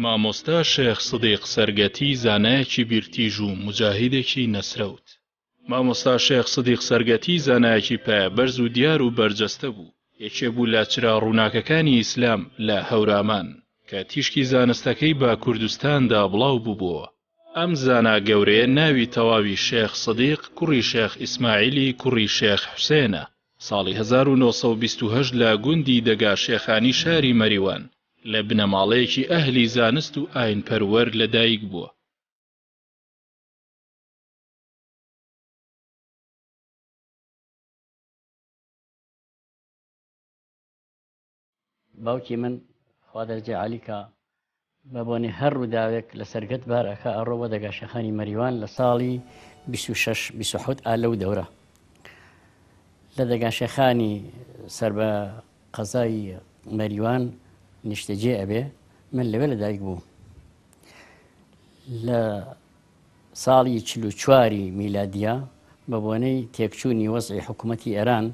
مامۆستا شێخ سدیق سەرگەتی زانایەکی بیرتیژ و موجاهیدێکی نەسرەوت. مامۆستا شێخ سدیق سەرگەتی زانایەکی پایەبەرز و دیار و بەرجەستە بوو، یەکێ بوو لە چرا ڕووناکەکانی ئیسلام لە هەورامان، کە تیشکی زانستەکەی بە کوردستاندا بڵاو بووبۆوە. ئەم زانا گەورەیە ناوی تەواوی شێخ سدیق کوڕی شێخ ئیسماعیلی کوڕی شێخ حوسێنە، ساڵی 1928 لە گوندی دەگا شێخانی شاری مەریوان لە بنەماڵەیەکی ئەهلی زانست و ئاینپەروەر لەدایک بووە. باوکی من خوا دەرجەی عالی کا بە بۆنەی هەر ڕووداوێک لە سەرگەت بار ئەکا ئەڕۆ بۆ دەگاشەخانی مەریوان لە ساڵی 26 27 ئا لەو دەورە لە دەگاشەخانی سەر بە قەزای مەریوان نیشتەجێ ئەبێ من لەوێ لەدایک بووم لە ساڵی 44 میلادیە بە بۆنەی تێکچوونی وەزعی حکوومەتی ئێران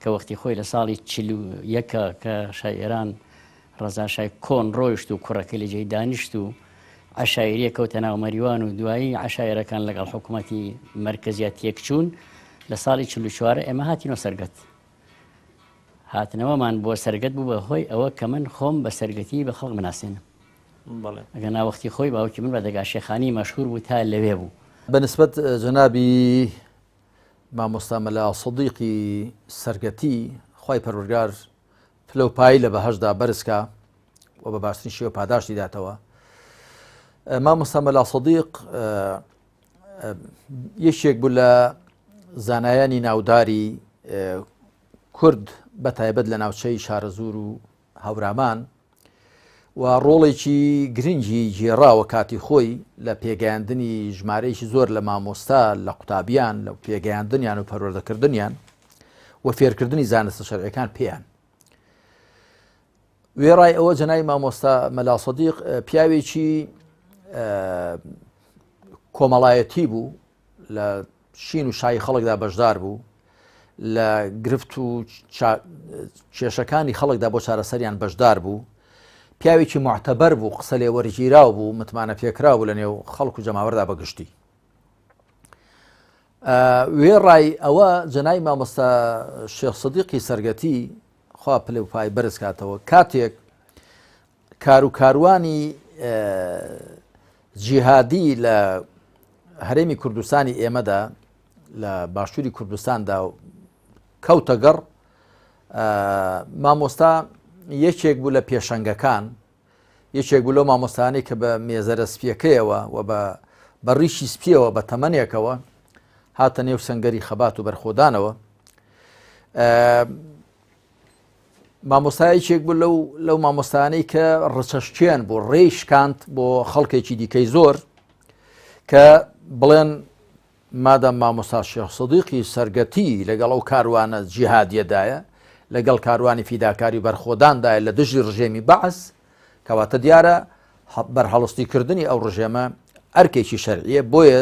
کە وەختی خۆی لە ساڵی 41 کە شای ئێران ڕەزا شای کۆن ڕۆیشت و کوڕەکەی لە جێی دانیشت و عەشایریە کەوتە ناو مەریوان و دوایی عەشایرەکان لەگەڵ حکوومەتی مەرکەزیە تێکچوون لە ساڵی 44 ئێمە هاتینەوە سەرگەت. هاتنەوەمان بۆ سەرگەت بوو بە هۆی ئەوە کە من خۆم بە سەرگەتی بە خەڵک بناسێنم. بەڵێ. ئەگەر نا وەختی خۆی باوکی من بە دەگا شێخانی مەشهوور بوو تا لەوێ بوو. بە نسبەت جەنابی مامۆستا مەلا سدیقی سەرگەتی خوای پەروەردگار پلە و پایی لە بەهەشتدا بەرز کا و بە باشترین شێوە پاداشتی داتەوە. مامۆستا مەلا سدیق یەکێک بوو لە زانایانی ناوداری کورد بە تایبەت لە ناوچەی شارەزوور و هەورامان و ڕۆڵێکی گرنگی گێڕاوە کاتی خۆی لە پێگەیاندنی ژمارەیەکی زۆر لە مامۆستا لە قوتابیان لە پێگەیاندنیان و پەروەردەکردنیان و فێرکردنی زانستە شەرعیەکان پێیان. وێڕای ئەوە جەنای مامۆستا مەلا سەدیق پیاوێکی کۆمەڵایەتی بوو لە شین و شایی خەڵکدا بەشدار بوو لە گرفت و کێشەکانی خەڵکدا بۆ چارەسەریان بەشدار بوو پیاوێکی معتەبەر بوو قسە لێ وەرگیراو بوو متمانە پێکراو بوو لە نێو خەڵک و جەماوەردا بەگشتی وێڕای ئەوە جەنای مامۆستا شێخ سدیقی سەرگەتی خوا پلە و پای بەرز کاتەوە کاتێک کار و کاروانی جیهادی لە هەرێمی کوردستانی ئێمەدا لە باشووری کوردستاندا کەوتە گەڕ مامۆستا یەکێک بوو لە پێشەنگەکان یەکێک بوو لەو مامۆستانی کە بە مێزەرە سپیەکەیەوە و بە بە ڕیشی سپیەوە بە تەمەنێکەوە هاتە نێو سنگەری خەبات و بەرخۆدانەوە مامۆستایەکێک بوو لەو لەو مامۆستانەی کە ڕچەشکێن بوو ڕێی شکاند بۆ خەڵکێکی دیکەی زۆر کە بڵێن مادام مامۆستا شێخ سدیقی سەرگەتی لەگەڵ ئەو کاروانە جیهادیەدایە لەگەڵ کاروانی فیداکاری بەرخۆداندایە لە دژی ڕژێمی بەعس کەواتە دیارە بەرهەڵستی کردنی ئەو ڕژێمە ئەرکێکی شەرعیە بۆیە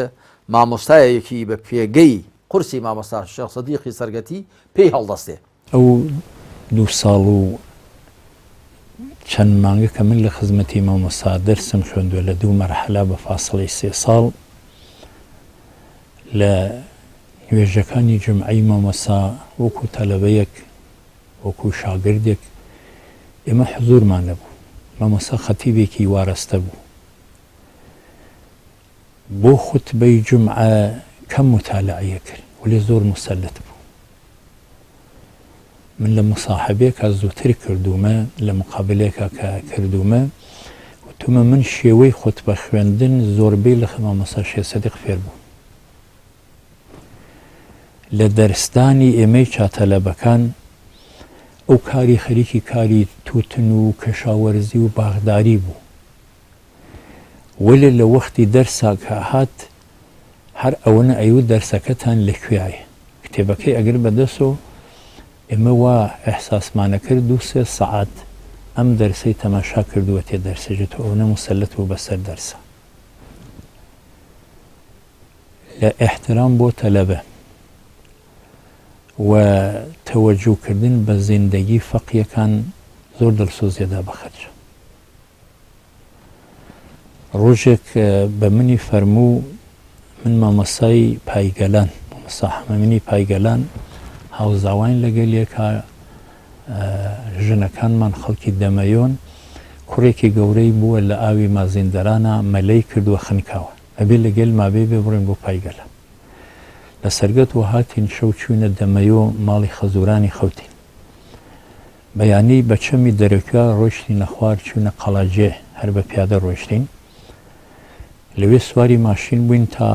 مامۆستایەکی بە پێگەی قورسی مامۆستا شێخ سدیقی سەرگەتی پێی هەڵدەستێ. ئەو دوو ساڵ و چەند مانگە کە من لە خزمەتی مامۆستا دەرسم خوێندووە لە دوو مەرحەلە بە فاسڵەی سێ ساڵ لە نوێژەکانی جومعەی مامۆستا وەکو تەلەبەیەک وەکو شاگردێک ئێمە حزوورمان نەبوو مامۆستا خەتیبێکی وارەستە بوو بۆ خوتبەی جومعە کەم موتالەعەی کرد وەلێ زۆر موسەلەت بوو. من لە موساحبەیەکا زووتر کردوومە، لە مقابلەیەکا کە کردوومە، وتومە من شێوەی خوتبە خوێندن زۆربەی لە مامۆستا شێخ سدیق فێر بووم. لە دەرسدانی ئێمەی چاتەلەبەکان ئەو کاری خەریکی کاری تووتن و کەشاوەرزی و باغداری بوو. وەلێ لە وەختی دەرسا کە ئەهات هەر ئەوەنە ئەیوت دەرسەکەتان لە کوێیە؟ کتێبەکەی ئەگرت بە دەسۆ، ئێمە وا ئیحساسمانەکرد دوو سێ سەعات ئەم دەرسەی تەماشا کردووەتێ دەرسەجە تۆ ئەونە موسەلەت بوو بەسەر دەرسا. لە ئیحترام بۆ تەلەبە و تەوەجوو کردن بە زیندەگی فەقیەکان زۆر دڵسۆزیەدا بە خەرجە. ڕۆژێک بە منی فەرموو من مامۆستای پایگەلان، مامۆستا حەمەمینی پایگەلان هاوزاواین لەگەل یەکا، ژنەکانمان خەڵکی دەمەیۆن، کوڕێکی گەورەی بووە لە ئاوی مازیندەرانا مەلەی کردووە خنکاوە، ئەبێ لەگەل مابێ بێ بڕۆین بۆ پایگەلان. لە سەرگەتوە هاتین شەو چووینە دەمەیۆ ماڵی خەزوورانی خەوتین. بەیانی بە چەمی دەرەکوێ ڕۆیشتینە خوار چووینە قەڵاجێ هەر بە پیادە ڕۆیشتین. لەوێ سواری ماشین بووین تا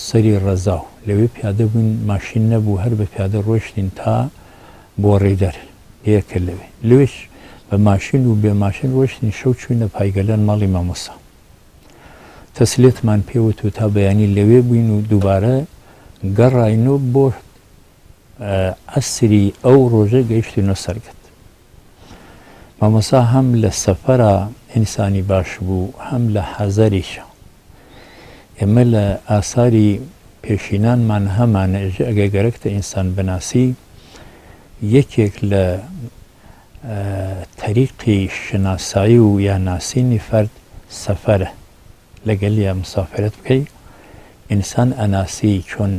سەری ڕەزاو، لەوێ پیادە بووین ماشین نەبوو هەر بە پیادە ڕۆیشتین تا بۆڕیدەر دێکە لەوێ، لەوێش بە ماشین و بێ ماشین ڕۆیشتین شەو چووینە پایگەلان ماڵی مامۆستا تەسلیەتمان پێ وت و تا بەیانی لەوێ بووین و دووبارە گەڕاینۆ بۆ عەسری ئەو ڕۆژە گەیشتینۆ سەرگەت. مامۆستا هەم لە سەفەرا ئینسانی باش بوو هەم لە حەزەریشا. ئێمە لە ئاساری پێشینانمان هەمانە ئێژێ ئەگەر گەرەکتە ئینسان بناسی یەکێک لە تەریقی شناسایی و یا ناسینی فەرد سەفەرە لەگەلیا مسافرەت بکەی ئینسان ئەناسی چۆن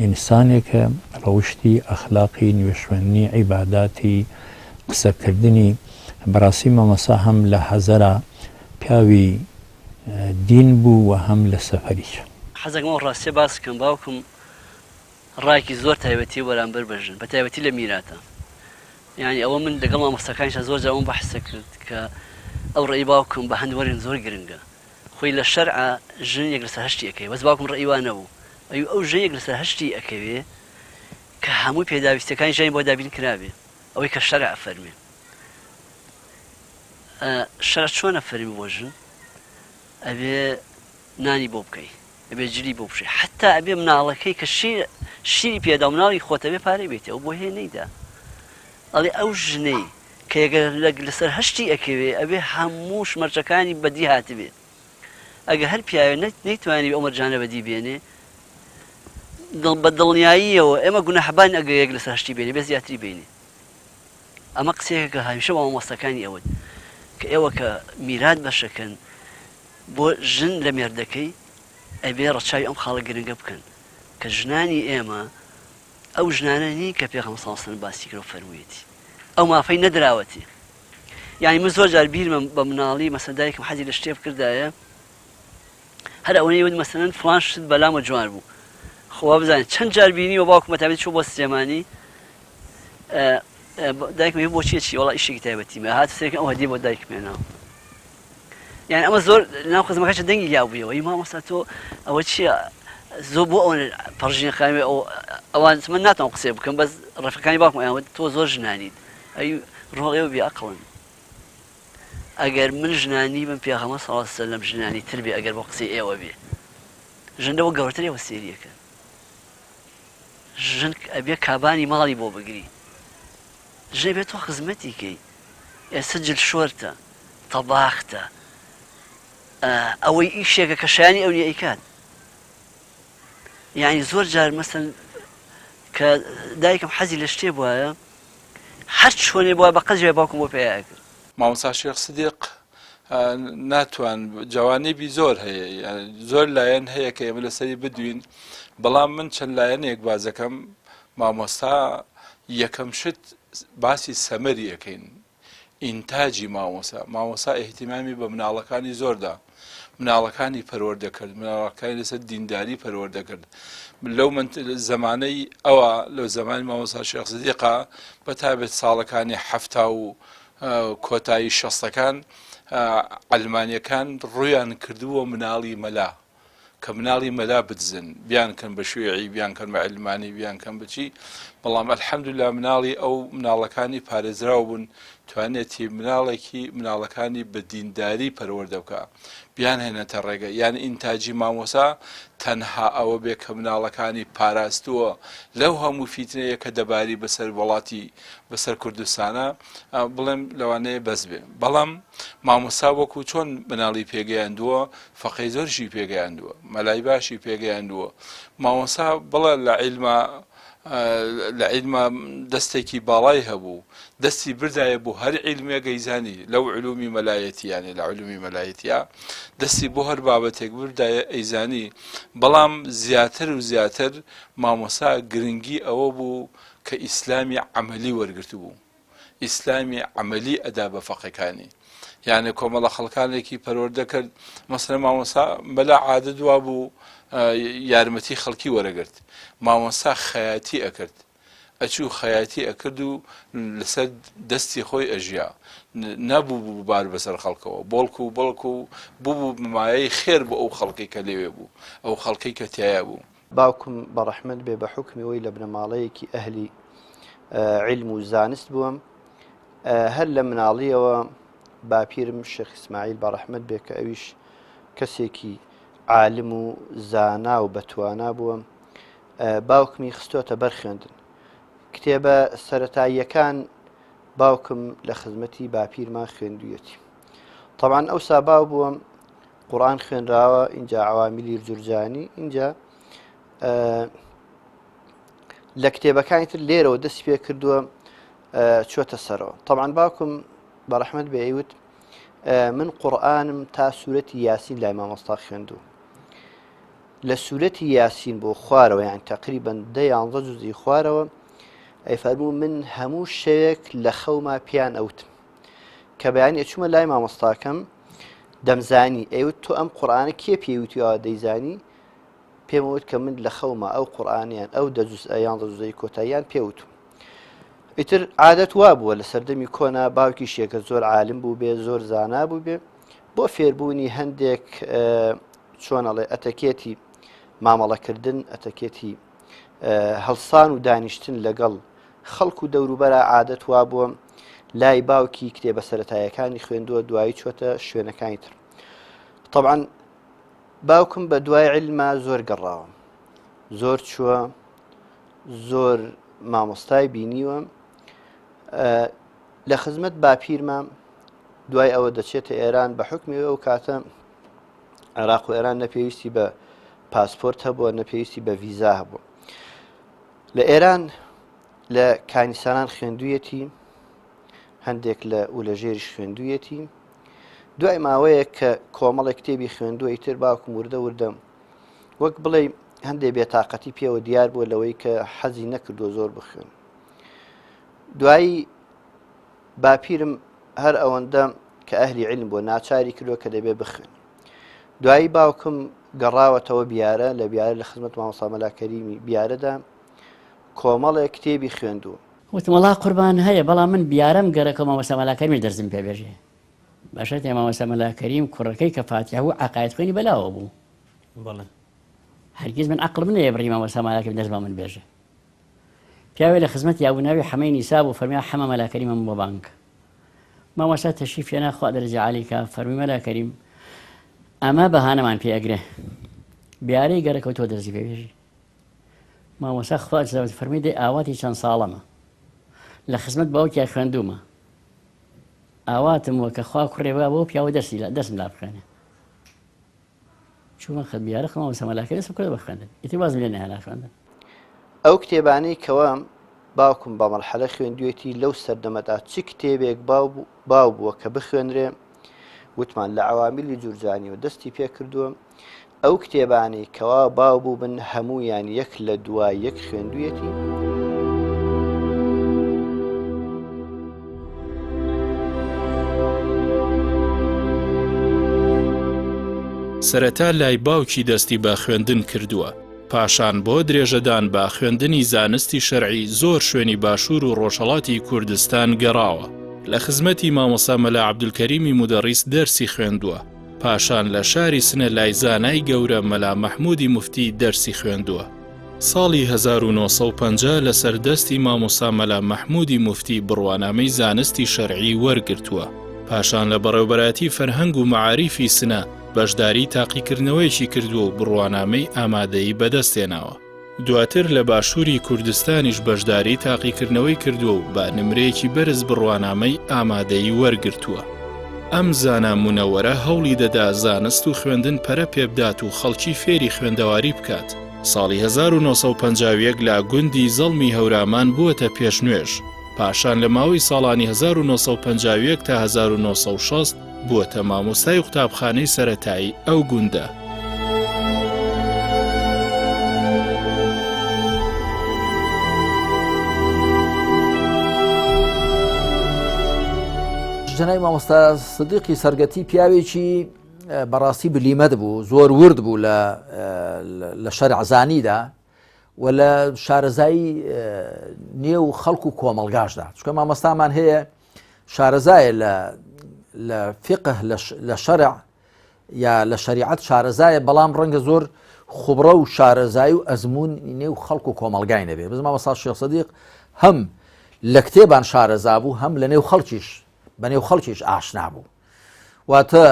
ئینسانێکە ڕەوشتی ئەخلاقی نوێژخوێندنی عیباداتی قسەکردنی بەڕاستی مامۆستا هەم لە حەزەرا پیاوی دین بوو و هەم لە سەفەریش. حەزەکەم ئەو ڕاستیە باس بکەم باوکم ڕایەکی زۆر تایبەتیە بەرامبەر بە ژن بە تایبەتی لە میراتە یانی ئەوە من لەگەڵ مامۆستاکانیشا زۆر جار ئەوم بەحسە کرد کە ئەو ڕێی باوکم بە هەند وەرگرن زۆر گرنگە خۆی لە شەرعا ژن یەک لەسەر هەشتی ئەکەوێ بەس باوکم ڕەئی وا نەبوو ئەیوو ئەو ژنە یەک لەسەر هەشتی ئەکەوێ کە هەمووی پێداویستیەکانی ژیانی بۆ دابین کرابێ ئەوەی کە شەرع ئەفەرمێ شەرع چۆن ئەفەرمی بۆ ژن ئەبێ نانی بۆ بکەی ئەبێ جلی بۆ بشێ حتا ئەبێ مناڵەکەی کە شیر شیری پێدا و مناڵی خۆتە بێ پارەی بێتەوە بۆ هەیە نەیدا ئەڵێ ئەو ژنەی کە یەگەر لەسەر هەشتی ئەکەوێ ئەبێ هەموو مەرجەکانی بەدی هاتبێ ئەگەر هەر پیاوێ نەیتوانی ئەو مەرجانە بەدی بێنێ بە دڵنیاییەوە ئێمە گوناحبان ئەگەر یەک لەسەر هەشتی بێنێ بێ زیاتری بینێ ئەمە قسەیەکە کە هەمیشە بە مامۆستاکانی ئەوت کە ئێوە کە میرات بەشەکەن بۆ ژن لە مێردەکەی ئەبێ ڕەچاوی ئەم خاڵە گرنگە بکەن کە ژنانی ئێمە ئەو ژنانە نین کە پێغەمبەر صلی اللە علیه و سلم باسی کرد و فەرموویەتی ئەو مافەی نەدراوەتێ یعنی من زۆر جار بیرمە بە مناڵی مەسەن دایکم حەزی لە شتێ بکردایە هەر ئەوەی وت مەسەن فلان شت بەلامە جوان بوو خوا بزانێت چەند جار بینی و باوکم بەتابێت چوو بۆ سلێمانی دایکم بۆ چیە چی وڵا ئیشێکی تایبەتیمە هات سێکم ئەو هەدیە بۆ دایکم هێناوە یانی ئەمە زۆر ناو خزمەکەش دەنگی یا بوویەوە ئی مامۆستا تۆ ئەوە چییە زۆر بۆ ئەوە پەڕژین خاوێ ئەو ئەوان من ناتوانم قسەی بکەم بەس ڕەفیقانی باوکم ئەیان وت تۆ زۆر ژنانیت ئەی ڕۆڵ ئێوە بێ ئەقڵن ئەگەر من ژنانی بم پێغەمبەر صلی الله علیه وسلم ژنانی تر بێ ئەگەر بۆ قسەی ئێوە بێ ژن لەوە گەورەتر ئێوە سێریەکەن ژن ئەبێ کابانی ماڵی بۆ بگری ژن ئەبێ تۆ خزمەتی کەی ئێستا جلشۆرتە تەباختە ئەوەی ئیشێکە کە شایانی ئەو نیە ئەیکات یعنی زۆر جار مەسەن کە دایکم حەزی لە شتێ بواە هەر چۆنێ بووە بە قەزیای باوکم بۆ پێیا کرد مامۆستا شێخ سدیق ناتوان جوانیبی زۆر هەیە زۆر لایەن هەیە کە ئێمە لەسەری بدوین بەڵام من چەند لایەنێک بازەکەم مامۆستا یەکەم شت باسی سەمەری ئەکەین ئینتاجی مامۆسا مامۆسا ئیهتیمامی بە مناڵەکانی زۆردا مناڵەکانی پەروەردە کرد مناڵەکانی لەسەر دینداری پەروەردە کرد لەو زمانەی ئەوە لەو زمانی مامۆسا شێخ سدیقا بە تابێت ساڵەکانی حەفتا و کۆتایی شەستەکان ئەلمانیەکان ڕویان کردووە مناڵی مەلا کە مناڵی مەلا بدزن بیانکەن بە شوێعی بیانکەن بە عیلمانی بیانکەن بچی بەڵام الحمدلله مناڵی ئەو مناڵەکانی پارێزراو بوون توانێتی مناڵێکی مناڵەکانی بە دینداری پەروەردە بکە بیان هێنێتە ڕێگە یان ئینتاجی مامۆسا تەنها ئەوە بێ کە مناڵەکانی پاراستووە لەو هەموو فیتنەیە کە دەباری بەسەر وڵاتی بەسەر کوردستانە بڵێم لەوانەیە بەس بێ بەڵام مامۆسا وەکو چۆن مناڵی پێگەیاندووە فەقێی زۆریشی پێگەیاندووە، مەلای باشی پێگەیاندووە. مامۆستا بەڵێ لە عیلما لە عیلما دەستێکی باڵای هەبوو، دەستی بردایە بۆ هەر عیلمێک ئەیزانی، لەو علومی مەلایەتی یانێ لە علومی مەلایەتیا دەستی بۆ هەر بابەتێک بردایە ئەیزانی، بەڵام زیاتر و زیاتر مامۆستا گرنگی ئەوە بوو کە ئیسلامی عەمەلی وەرگرتبوو. ئیسلامی عەمەلی ئەدا بە فەقێکانی یانێ کۆمەڵە خەڵکانێکی پەروەردە کرد مەسەلەن مامۆستا مەلا عادەت وابوو یارمەتی خەڵکی وەرەگرت مامۆستا خەیاتی ئەکرد ئەچوو خەیاتی ئەکرد و لەسەر دەستی خۆی ئەژیا نەبوو بوو بار بەسەر خەڵکەوە بۆڵک و بەڵک و ببوو مایەی خێر بۆ ئەو خەڵکی کە لەوێ بوو ئەو خەڵکی کە تایە بوو. باوکم بەڕەحمەت بێ بە حوکمی ئەوەی لە بنەماڵەیەکی ئەهلی عیلم و زانست بووم هەر لە مناڵیەوە باپیرم شێخ ئیسماعیل بەڕەحمەت بێ کە ئەویش کەسێکی عالم و زانا و بەتوانا بووە باوکمی خستۆتە بەر خوێندن کتێبە سەتاییەکان باوکم لە خزمەتی باپیرما خوێندویەتی طبعا ئەوسا باو بووم قورئان خوێنراوە ئینجا عەوامیلی جورجانی ئینجا لە کتێبەکانی تر لێرەوە دەستی پێ کردووە چۆتە سەرەوە طبعا باوکم بە ڕەحمەت بێ ئەیوت من قورئانم تا سوورەتی یاسین لای مامۆستا خوێندوو لە سوورەتی یاسین بۆ خوارەوە یان تقریبا دە یانزە جزئی خوارەوە ئەی فەرموو من هەموو شەوێک لە خەوما پیان ئەوتم کە بەیانی ئەچوومە لای مامۆستاکەم دەمزانی ئەیوت تۆ ئەم قورئانە کێ پێی وتی ئەوە دەیزانی پێم وت کە من لە خەوما ئەو قورئانیان ئەو دە جوزئە یان دە جوزئەی کۆتاییان پێ وتم ئیتر عادەت وا بووە لە سەردەمی کۆنا باوکی شێکە زۆر عالم بوو بێ زۆر زانا بوو بێ بۆ فێربوونی هەندێک چۆنەڵێ ئەتەکێتی مامەڵەکردن ئەتەکێتی هەڵسان و دانیشتن لەگەڵ خەڵک و دەوروبەرا عادەت وابووە لای باوکی کتێبە سەتایەکانی خوێندووە دوایی چۆتە شوێنەکانی تر طبعا باوکم بە دوای علما زۆر گەڕاوە زۆر چووە زۆر مامۆستای بینیوە لە خزمەت باپیرمە دوای ئەوە دەچێتە ئێران بە حکمی ئەو کاتە عێراق و ئێران نەپێویستی بە پاسپۆرت هەبووە نەپێویستی بە ڤیزا هەبوو لە ئێران لە کانیسانان خوێندوویەتی، هەندێک لە ئولەژێریش خوێندوویەتی. دوای ماوەیەک کە کۆمەڵێک کتێبی خوێندووە ئیتر باوکم وردە وردە وەک بڵێ هەندێ بێتاقەتی پێوە دیار بووە لەوەی کە حەزی نەکردووە زۆر بخوێن. دوایی باپیرم هەر ئەوەندە کە ئەهلی علم بووە ناچاری کردووە کە دەبێ بخوێن. دوایی باوکم گەڕاوەتەوە بیارە، لە بیارە لە خزمەت مامۆستا مەلا کەریمی بیارەدا کۆمەڵێک کتێبی خوێندووە. وتم وەڵا قوربان هەیە بەڵام من بیارەم گەرەکە مامۆستا مەلا کەریمیش دەرسم پێ بێژێ. بە شەرتێ مامۆستا مەلا کەریم کوڕەکەی کە فاتیح بوو عەقاید خوێنی بەلاوە بوو. بەڵێ. هەرگیز من عەقڵم نەیەبڕی مامۆستا مەلا کەریم دەرس بە من بێژێ. پیاوێ لە خزمەتی یا بوو ناوی حەمەی نیسا بوو فەرمی حەمە مەلا کەریمم بۆ بانگ کە. مامۆستا تەشریف هێنا خوا دەرەجە عالی کا فەرمی مەلا کەریم ئەمە بەهانەمان پێ ئەگرێ بیارەی گەرەکەو تۆ دەرزی پێ بێژی مامۆستا خوا جزاوت فەرمی دەی ئاواتی چەند ساڵەمە لە خزمەت باوکیا خوێندومە ئاواتم وە کە خوا کوڕێ با بۆ پیاوە دەرسی لە دەرسم لا بخوێنێ چوومە خەت بیارە خۆ مامۆستا مەلا کەریم دەستم کرد بە خوێندن ئیتر وازم لێ نەهێنا خوێندن. ئەو کتێبانەی کەوا باوکم بە مەرحەلە خوێندوێتی لەو سەردەمەدا چ کتێبێک باو بووە کە بخوێنرێ وتمان لە عەوامیلی جورجانیەوە دەستی پێکردووە ئەو کتێبانەی کەوا باو بووبن هەموویان یەک لە دوای یەک خوێندویەتی. سەرەتا لای باوکی دەستی بە خوێندن کردووە، پاشان بۆ درێژەدان بە خوێندنی زانستی شەرعی زۆر شوێنی باشوور و ڕۆژهەڵاتی کوردستان گەڕاوە. لە خزمەتی مامۆستا مەلا عەبدولکەریمی مودەڕیس دەرسی خوێندووە، پاشان لە شاری سنە لای زانای گەورە مەلا مەحموودی موفتی دەرسی خوێندووە. ساڵی 1950 لەسەر دەستی مامۆستا مەلا مەحموودی موفتی بڕوانامەی زانستی شەرعی وەرگرتووە. پاشان لە بەڕێوبەرایەتی فەرهەنگ و مەعاریفی سنە بەشداری تاقیکردنەوەیەکی کردووە و بڕوانامەی ئامادەیی بەدەستهێناوە. دواتر لە باشووری کوردستانیش بەشداری تاقیکردنەوەی کردووە و بە نمرەیەکی بەرز بڕوانامەی ئامادەیی وەرگرتووە. ئەم زانا مونەوەرە هەوڵی دەدا زانست و خوێندن پەرە پێبدات و خەڵکی فێری خوێندەواری بکات. ساڵی 1951 لە گوندی زەڵمی هەورامان بووەتە پێشنوێژ، پاشان لە ماوەی ساڵانی 1951 تا 1960 بووەتە مامۆستای قوتابخانەی سەرەتایی ئەو گوندە. جەنابی مامۆستا سدیقی سەرگەتی پیاوێکی بەڕاستی بلیمەت بوو زۆر ورد بوو لە لە شەرعزانیدا و لە شارەزایی نێو خەڵک و کۆمەڵگاشدا چکە مامۆستامان هەیە شارەزایە لە لە فقه لە شەرع یا لە شەریعەت شارەزایە بەڵام ڕەنگە زۆر خوبڕە و شارەزایی و ئەزمون نێو خەڵک و کۆمەلگای نەبێ بەس مامۆستا شێخ سەدیق هەم لە کتێبان شارەزا بوو هەم لە نێو خەڵکیش بە نێو خەڵکیش ئاشنا بوو واتە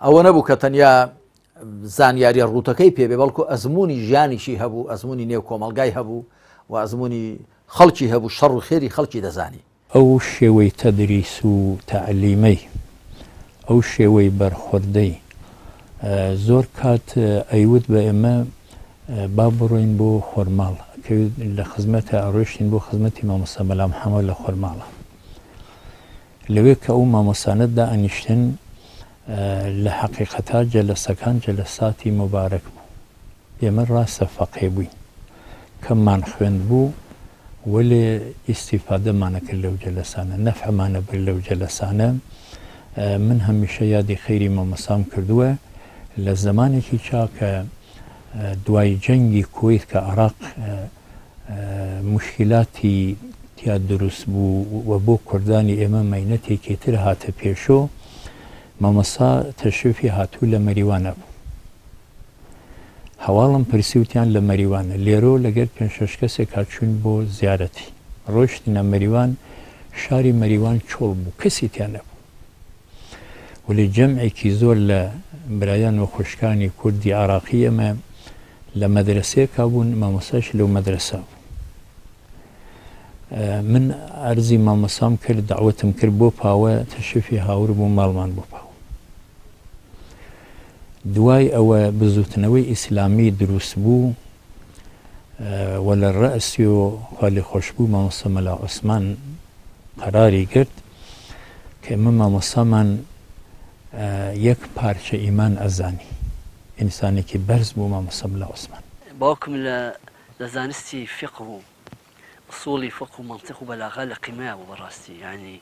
ئەوە نەبوو کە تەنیا زانیاریە ڕووتەکەی پێبێ بەڵکو ئەزمموی ژیانیشی هەبوو ئەزمموی نێو کۆمەلگای هەبوو و ئەزمموی خەڵکی هەبوو شەڕ و خێری خەڵکی دەزانی. ئەو شێوەی تەدریس و تەعلیمەی، ئەو شێوەی بەرخوردەی، زۆر کات ئەیوت بە ئێمە با بڕۆین بۆ خۆرماڵ، کە لە خزمەتە ئەڕۆیشتین بۆ خزمەتی مامۆستا مەلا محەمەد لە خۆرماڵە. لەوێ کە ئەو مامۆستانە دائەنیشتن لە حەقیقەتا جەلەسەکان جەلەساتی موبارەک بوو. ئێمە ڕاستە فەقێ بووین کەممان خوێندبوو وەلێ ئیستیفادەمان ئەکرد لەو جەلەسانە نەفعمان ئەبرد لەو جەلەسانە من هەمیشە یادی خەیری مامۆستام کردووە لە زەمانێکی چا کە دوای جەنگی کوەیت کە عراق مشکلاتی تیا دروست بوو و بۆ کوردانی ئێمە مەینەتێکی تر هاتە پێشۆ مامۆستا تەشریفی هاتوو لە مەریوانە بوو هەواڵم پرسی وتیان لە مەریوانە لێرۆ لەگەر پێنج شەش کەسێکا چوین بۆ زیارەتی ڕۆیشتینە مەریوان شاری مەریوان چۆڵ بوو کەسی تیا نەبوو وەلی جەمعێکی زۆر لە برایان و خوشکانی کوردی عراقی ئێمە لە مەدرسەیەکا بوون مامۆستاش لەو مەدرسە بوو من عەرزی مامۆستام کرد داوەتم کرد بۆ پاوە تەشریفی هاور بوو ماڵمان بۆ پاوە دوای ئەوە بزوتنەوەی ئیسلامی دروست بوو و لە ڕەئسی و خوالێخۆشبوو مامۆستا مەلا عوسمان قەراری گرت کە ئێمە مامۆستامان یەک پارچە ئیمان ئەزانی ئینسانێکی بەرز بوو مامۆستا مەلا عوسمان. باوکم لە لە زانستی فیقه و ئوسوڵی فقه و مەنتیق و بەلاغە لە قیمەیا بوو بەڕاستی یانی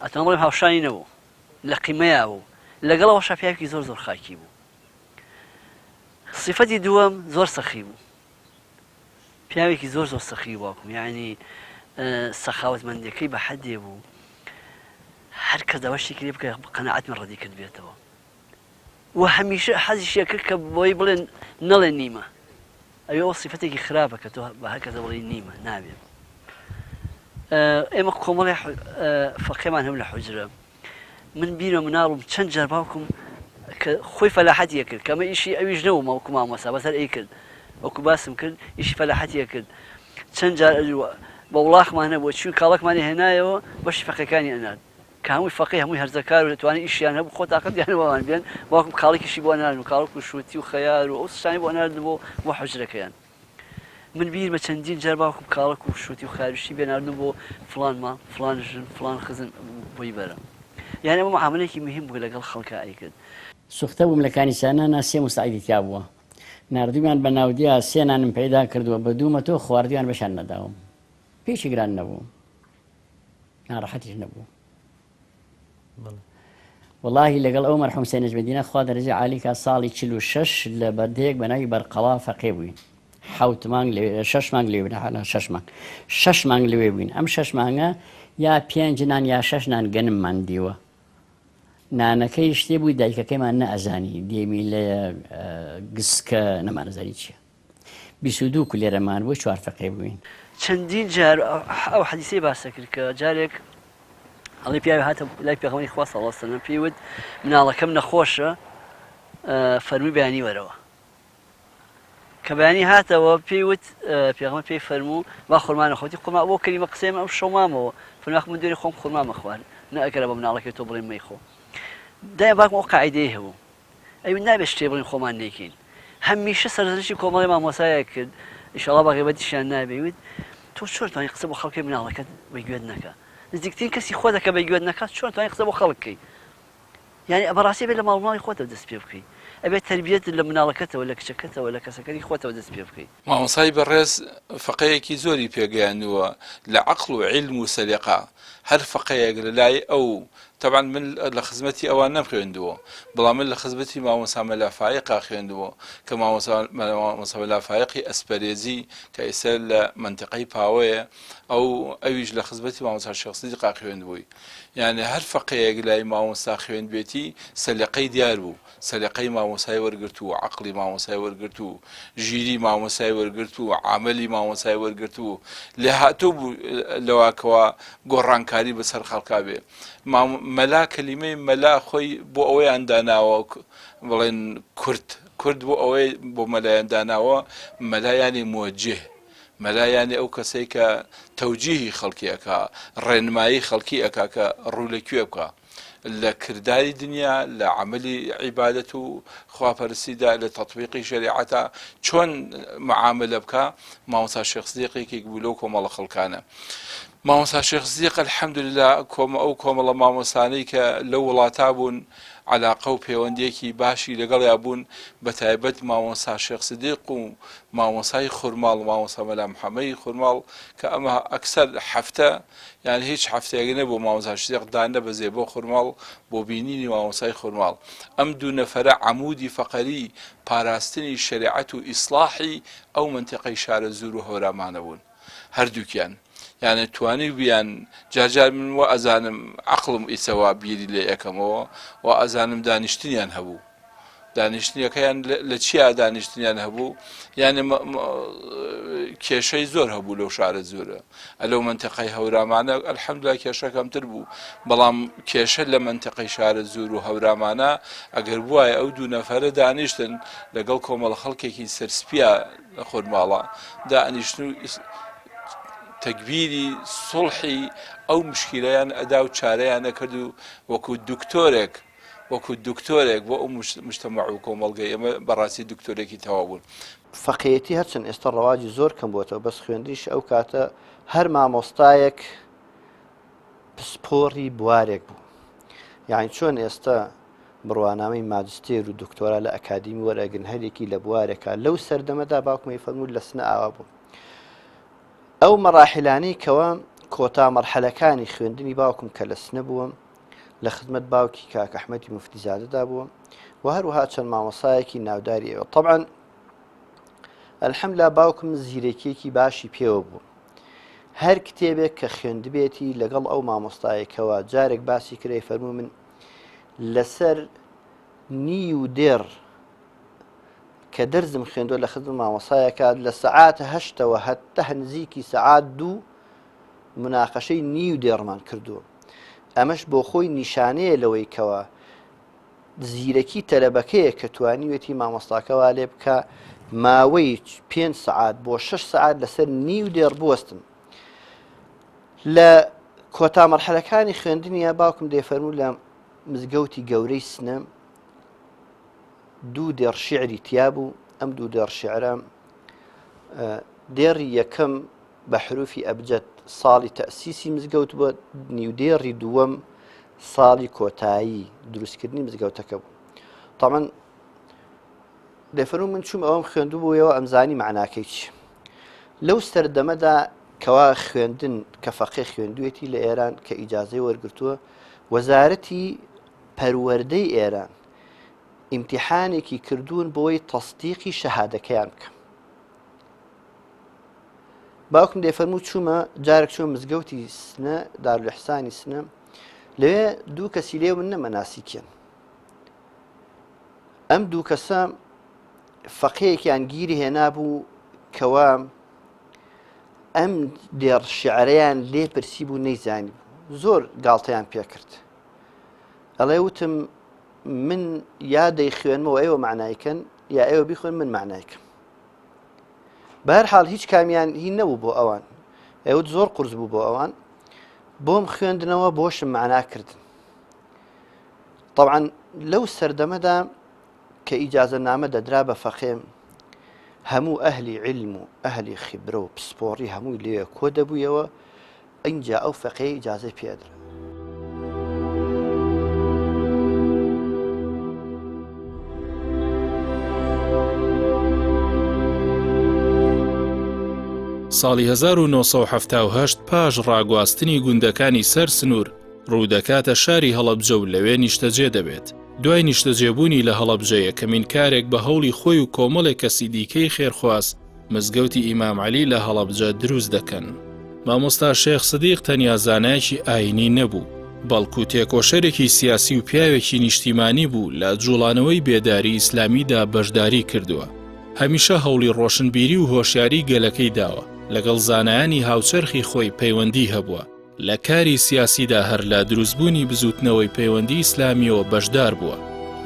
ئەتوانم بڵێم هاوشانی نەبوو. لە قیمەیا بوو لەگەڵ ئەوەشا پیاوێکی زۆر زۆر خاکی بوو سیفەتی دووەم زۆر سەخی بوو پیاوێکی زۆر زۆر سەخی باوکم یعنی سەخاوەتمەندەکەی بە حەدێ بوو هەر کەس داوای شتێکی لێ بکە قەناعەت من ڕەدی کرد بێتەوە و هەمیشە حەزیشی کرد کە بۆی بڵێن نەڵێن نیمە ئەوێ ئەو سیفەتێکی خراپە کە تۆ بە هەر کەسە بڵێی نیمە نابێ ئێمە کۆمەڵی فەقێمان هەم لە حوجرە من بیرە مناڵم چەند جار باوکم کە خۆی فەلاحەتیە کرد کەمە ئیشی ئەویش نەبوو ماوکو مامۆسا بەسەر ئەی کرد وەکو باسم کرد ئیشی فەلاحەتیە کرد چەند جار بە وڵاخمان هەبوو چوین کاڵەکمانی هێنایەوە بەشی فەقێکانی ئەنارد کە هەمووی فەقێ هەمووی هەرزەکار و دەتوانین ئیشیان هەبوو خۆ تاقەتیان هەبوو ئەوان بێن باوکم کاڵێکیشی بۆ ئەناردن و کاڵەک و شووتی و خەیار و ئەو شتانەی بۆ ئەناردن بۆ بۆ حوجرەکەیان من بیرمە چەندین جار باوکم کاڵەک و شووتی و خەیاریشی بێناردن بۆ فڵان ماڵ فڵان ژن فڵان خزم بۆی بەرە یانی ئەمە معاملەیەکی مهم بوو لەگەڵ خەڵکا ئەیکرد. سوختە بووم لە کانی سانانا سێ موساعیدی تیا بووە ناردوویان بە ناودیا سێ نانم پەیدا کردووە بە دوو مەتۆ خواردویان بەشیان نەداوم پێشی گران نەبوو. ناڕەحەتیش نەبوو وەڵاهی لەگەڵ ئەو مەرحوم سەید نەجمەدینە خوا دەرەجەی عالی کا ساڵی 46 لە بەردەیەک بە ناوی بەرقەڵا فەقێ بووین حەوت مانگ لەوێ شەش مانگ لەوێ بووین حالا شەش مانگ شەش مانگ لەوێ بووین ئەم شەش مانگە یا پێنج نان یا شەش نان گەنممان دیوە نانەکەی شتێ بوو دایکەکەیمان نەئەزانی دێمی لە گسکە نەمانەزانی چییە 22 کولێرەمان بوو چوار فەقێ بووین. چەندین جار ئەو حەدیسەی باسە کرد کە جارێک ئەڵێ پیاوی هاتە لای پێغەمبەری خوا صلی الله علیه وسلم پێی وت مناڵەکەم نەخۆشە فەرمووی بەیانی وەرەوە کە بەیانی هاتەوە پێی وت پێغەمبەر پێی فەرموو با خورما نەخۆتی خورما بۆ کەلیمە قسەی من ئەم شەو مامەوە فەرموو من دوێنێ خۆم خورما مەخوارد نە ئەگەر بە مناڵەکەی تۆ بڵێم مەیخۆ دایە باکم ئەو قاعیدەیە هەبوو ئەی نابێت شتێ بڵێین خۆمان نەیکەین. هەمیشە سەرزەنشتی کۆمەڵی مامۆسایەک کرد ئیشەڵا بە غیبەتیشیان نابێ وت تۆ چۆن توانی قسە بۆ خەڵکی مناڵەکەت بە گوێت نەکا نزیکترین کەسی خۆتە کە بە گوێت نەکا چۆن توانی قسە بۆ خەڵک کەی یانی بەڕاستی ئەبێت لە ماڵ ماڵی خۆتەوە دەست پێ بکەی ئەبێت تەربیەت لە مناڵەکەتەوە لە کچەکەتەوە لە کەسەکەری خۆتەوە دەست پێ بکەی. مامۆستای بەڕێز فەقێیەکی زۆری پێگەیاندووە لە عەقڵ و عیلم و سەلیقە هەر فەقێیەک لە لای ئەو تەبعەن من لە خزمەتی ئەوان نەمخوێندووە بەڵام من لە خزمەتی مامۆستا مەلا فایەقا خوێندووە کە مامۆستا مامۆستا مەلا فایەقی ئەسپەرێزی کە ئێستا لە مەنتیقەی پاوەیە ئەو ئەویش لە خزمەتی مامۆستا شێخ سدیقا خوێندبووی یانی هەر فەقێیەک لای مامۆستا خوێندبێتی سەلیقەی دیار بوو، سەلیقەی مامۆستای وەرگرت و عەقڵی مامۆستای وەرگرت و ژیری مامۆستای وەرگرت و عەمەلی مامۆستای وەرگرت و لێهاتوو بوو لەوە کەوا گۆڕانکاری بەسەر خەڵکا بێ. مەلا کەلیمەی مەلا خۆی بۆ ئەوەیان داناوە بڵێن کورد کورد بۆ ئەوەی بۆ مەلایان داناوە مەلا یانی موەجیه مەلا یانی ئەو کەسەی کە تەوجیهی خەڵکی ئەکا، ڕێنمایی خەڵکی ئەکا کە ڕوو لە کوێ بکا. لە کرداری دنیا، لە عەمەلی عیبادەت و خواپەرستیدا، لە تەتبیقی شەریعەتا چۆن معامەلە بکا، مامۆستا شێخ سدیق یەکێک بوو لەو کۆمەڵە خەڵکانە. مامۆستا شێخ سدیق الحمدللە کۆمە ئەو کۆمەڵە مامۆستانەی کە لەو وڵاتا بوون عەلاقە و پەیوەندیەکی باشی لەگەڵیا بوون بەتایبەت مامۆستا شێخ سدیق و مامۆستای خورماڵ مامۆستا مەلا محەمەدی خورماڵ کە ئەمە ئەکسەر هەفتە یان هیچ هەفتەیەک نەبوو مامۆستا شێخ دانەبەزێ بۆ خورماڵ بۆ بینینی مامۆستای خورماڵ ئەم دوو نەفەرە عەمودی فەقەری پاراستنی شەریعەت و ئیسڵاحی ئەو مەنتیقەی شارەزوور و هەورامانە بوون هەردووکیان یانێ توانیوبیان جارجار من وا ئەزانم عەقڵم ئیسە وا بیری لێ ئەکەمەوە وا ئەزانم دانیشتنیان هەبوو دانیشتنیەکەیان لە چیا دانیشتنیان هەبوو یانێ کێشەی زۆر هەبوو لەو شارە زۆرە ئەلەو منتەقەی هەورامانە الحەمدلله کێشە کەمتر بوو بەڵام کێشە لە منتەقەی شارە زۆر و هەورامانە ئەگەر بواە ئەو دوو نەفەرە دانیشتن لەگەڵ کۆمەڵە خەڵکێکی سەرسپیا لە خۆرماڵە دائەنیشتن و تەگبیری سوڵحی ئەو مشکیلەیان ئەدا و چارەیان ئەکرد و وەکو دکتۆرێک وەکو دکتۆرێک بۆ ئەو مجتەمەع و کۆمەڵگەی ئێمە بەڕاستی دکتۆرێکی تەواو بوون. فەقێیەتی هەرچەند ئێستا ڕەواجی زۆر کەم بۆتەوە بەس خوێندنیش ئەو کاتە هەر مامۆستایەک پسپۆڕی بوارێک بوو یعنی چۆن ئێستا بڕوانامەی ماجستێر و دکتۆرا لە ئەکادیمی وەرئەگرن هەریەکی لە بوارێکا لەو سەردەمەدا باوکم ئەیفەرموو لە سنە ئاوا بوو ئەو مەراحلانەی کەوا کۆتا مەرحەلەکانی خوێندنی باوکم کە لە سنە بووە لە خزمەت باوکی کاک ئەحمەدی موفتیزادەدا بووە و هەروەها چەند مامۆسایەکی ناوداری ئێوە طبعا الحمدلله باوکم زیرەکیەکی باشی پێوە بوو هەر کتێبێک کە خوێندبێتی لەگەڵ ئەو مامۆستایەکەوە جارێک باسی کرای فەرموو من لەسەر نیو دێڕ کە دەرزم خوێندوە لە خزم مامۆسایەکە لە سەعات هەشتەوە هەتا نزیکی سەعات دوو مناقەشەی نیو دێڕمان کردووە ئەمەش بۆ خۆی نیشانەیە لەوەی کەوا زیرەکی تەلەبەکەیە کە توانیوێتی مامۆستاکە وا لێ بکە ماوەی پێ سەعات بۆ شش سەعات لەسەر نیو دێڕ بوەستن لە کۆتا مەرحەلەکانی خوێندنیە باوکم دەیفەرموو لە مزگەوتی گەورەی سنە دوو دێڕ شیعری تیا بوو ئەم دوو دێڕ شیعرە دێڕی یەکەم بە حروفی ئەبجەد ساڵی تەسیسی مزگەوت بووە نیودێڕی دووەم ساڵی کۆتایی دروستکردنی مزگەوتەکە بوو تامان دەفەرموو من چووم ئەوەم خوێندبوویەوە ئەمزانی مەعناکەی چی لەو سەردەمەدا کەوا خوێندن کە فەقێ خوێندوێتی لە ئێران کە ئیجازەی وەرگرتووە وەزارەتی پەروەردەی ئێران ئیمتیحانێکی کردوون بۆی تەسدیقی شەهادەکەیان بکەم باوکم دەیفەرموو چوومە جارێک چوومە مزگەوتی سنە دارولحسانی سنە لەوێ دوو کەسی لێ من نەمەناسی کێن ئەم دوو کەسە فەقێیەکیان گیری هێنابوو کەوا ئەم دێڕ شعرەیان لێ پرسی بوو نەیزانی بوو زۆر گاڵتەیان پێکرد ئەڵێ وتم من یا دەیخوێنمەوە ئێوە معنایکەن یا ئێوە بیخوێن من معنایکەم بەهر حاڵ هیچ کامیان هی نەبوو بۆ ئەوان ئەوت زۆر قرس بوو بۆ ئەوان بۆم خوێندنەوە بۆشم معنا کردن طبعا لەو سەردەمەدا. کە ئیجازەنامە دەدرا بە فەقێ هەموو ئەهلی عیلم و ئەهلی خیبرە و پسپۆڕی هەمووی لێ کۆ دەبوویەوە ئینجا ئەو فەقێی ئیجازەی پێ ئەدرا. ساڵی 1970 پاش ڕاگواستنی گوندەکانی سەر سنوور ڕوودەکاتە شاری هەڵەبجە و لەوێ نیشتەجێ دەبێت. دوای نیشتەجێبوونی لە هەڵەبجە یەکەمین کارێک بە هەوڵی خۆی و کۆمەڵێک کەسی دیکەی خێرخواز مزگەوتی ئیمام عەلی لە هەڵەبجە دروست دەکەن. مامۆستا شێخ سدیق تەنیا زانایەکی ئایینی نەبوو، بەڵکو تێکۆشەرێکی سیاسی و پیاوێکی نیشتیمانی بوو لە جوڵانەوەی بێداری ئیسلامیدا بەشداری کردووە. هەمیشە هەوڵی ڕۆشنبیری و هۆشیاری گەلەکەی داوە، لەگەڵ زانایانی هاوچەرخی خۆی پەیوەندی هەبووە. لە کاری سیاسیدا هەر لە دروستبوونی بزووتنەوەی پەیوەندی ئیسلامییەوە بەشدار بووە.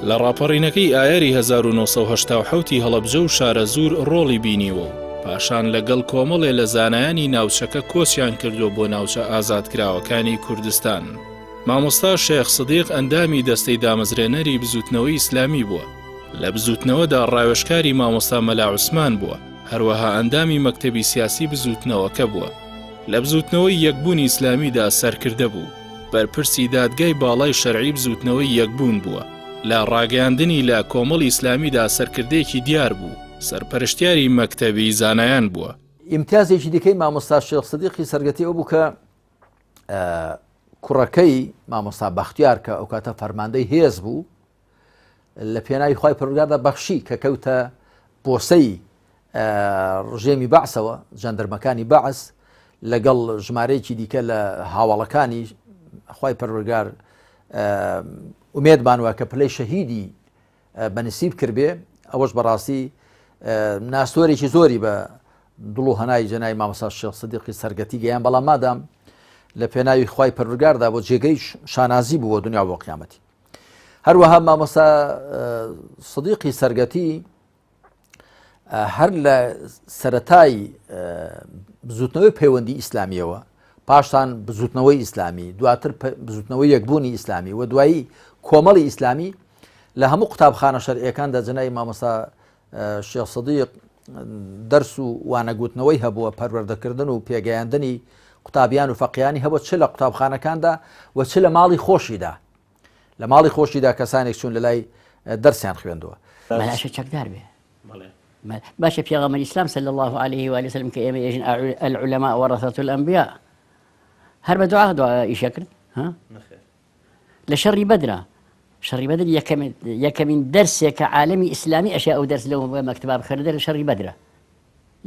لە ڕاپەڕینەکەی ئایاری 1987 ی هەڵەبجە و شارەزوور ڕۆڵی بینیوە و پاشان لەگەڵ کۆمەڵێ لە زانایانی ناوچەکە کۆچیان کردووە بۆ ناوچە ئازادکراوەکانی کوردستان. مامۆستا شێخ سدیق ئەندامی دەستەی دامەزرێنەری بزووتنەوەی ئیسلامی بووە. لە بزووتنەوەدا ڕاوێژکاری مامۆستا مەلا عوسمان بووە، هەروەها ئەندامی مەکتەبی سیاسی بزووتنەوەکە بووە. لە بزووتنەوەی یەکبوونی ئیسلامیدا سەرکردە بوو، بەرپرسی دادگای باڵای شەرعی بزووتنەوەی یەکبوون بووە، لە ڕاگەیاندنی لە کۆمەڵی ئیسلامیدا سەرکردەیەکی دیار بوو، سەرپەرشتیاری مەکتەبی زانایان بووە. ئیمتیازێکی دیکەی مامۆستا شێخ سدیقی سەرگەتی ئەو بوو کە کوڕەکەی مامۆستا بەختیار کە ئەو کاتە فەرماندەی هێز بوو لە پێناوی خوای پەروەردگاردا بەخشی کە کەوتە بۆسەی ڕژێمی بەعسەوە جەندرمەکانی بەعس لەگەڵ ژمارەیەکی دیکە لە هاوڵەکانی خوای پەروەردگار ئومێدمان وە کە پلەی شەهیدی بەنسیب کردبێ ئەوەش بەڕاستی ناسۆرێکی زۆری بە دڵ و هەنای جەنای مامۆستا شێخ سدیقی سەرگەتی گەیان بەڵام مادام لە پێناوی خوای پەروەردگاردا بۆ جێگەی شانازی بووە دنیا بۆ قیامەتی هەروەها مامۆستا سدیقی سەرگەتی هەر لە سەتای بزوتنەوەی پەیوەندی ئیسلامیەوە پاشان بزوتنەوەی ئیسلامی دواتر بزوتنەوەی یەکبوونی ئیسلامی و دوایی کۆمەڵی ئیسلامی لە هەموو قوتابخانە شەرعیەکاندا جەنای مامۆستا شێخ سدیق دەرس و وانەگوتنەوەی هەبووە پەروەردەکردن و پێگەیاندنی قوتابیان و فەقیانی هەبوو چ لە قوتابخانەکاندا و چ لە ماڵی خۆشیدا لە ماڵی خۆشیدا کەسانێک چوون لە لای دەرسیان خوێندووە. مەلاشە چەکدار بێ باشە پێغەمبەر ئیسلام صلی الله علیه و آله وسلم کە ئێمە ئێژن العلماء ورثة الانبیاء هەر بە دوعا دوعا ئیشە کرد ها لە شەڕی بەدرا شەڕی بەدر یەکەمین دەرسێک کە عالەمی ئیسلامی ئەشیا ئەو دەرس لەو مەکتەبا بخوێنێ لە شەڕی بەدرە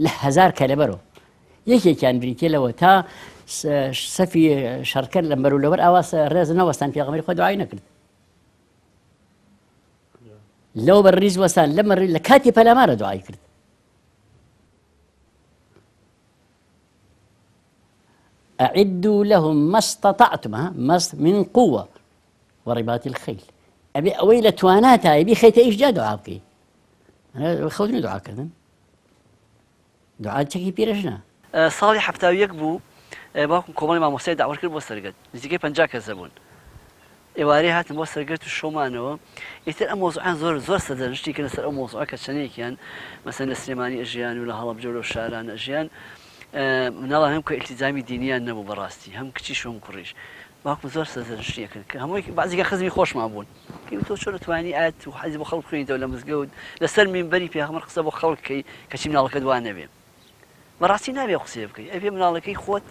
لە هەزار کەلەبەرۆ یەکێکیان بریتە لەوە تا سەفی شەڕکەر لەمبەر و لەوەر ئاوا ڕێز نەوەستان پێغەمبەری خوا دوعای نەکرد لەو بەر ڕیز وەستان لەمە لە کاتی پەلامارە دوعای کرد أعدوا لهم ما استطعتم ما من قوة ورباط الخيل ئەبێ ئەوەی لە تواناتایە بیخەیتە ئیش جا دوعا بکەی خەوتن دوعاکردن دوعا چەکی پیرەژنە. ساڵی 71 بوو باوکم کۆمەڵی مامۆستای داوەت کرد بۆ سەرگەت نزیکەی 50 کەس دەبوون ئێوارەی هاتن بۆ سەرگەت و شەومانەوە ئیتر ئەم مۆزوعیان زۆر زۆر سەرزەنشتی کردن سەر ئەو مۆزوعە کە چەندێکیان مەسەن لە سلێمانی ئەژیان و لە هەڵەبجە و لەو شارانە ئەژیان مناڵان هەم کە ئیلتیزامی دینیان نەبوو بەڕاستی هەم کچیش و هەم کوڕیش باوکم زۆر سەرزەنشتی ئەکرد کە هەمووی بەعزێکیان خزمی خۆشمان بوون پێی وت تۆ چۆن ئەتوانی ئایەت و حەدیس بۆ خەڵک بخوێنیتەوە لە مزگەوت لەسەر مینبەری پێغەمبەر قسە بۆ خەڵک کەی کەچی مناڵەکەت وا نەبێ بەڕاستی نابێ ئەو قسەیە بکەی ئەبێ مناڵەکەی خۆت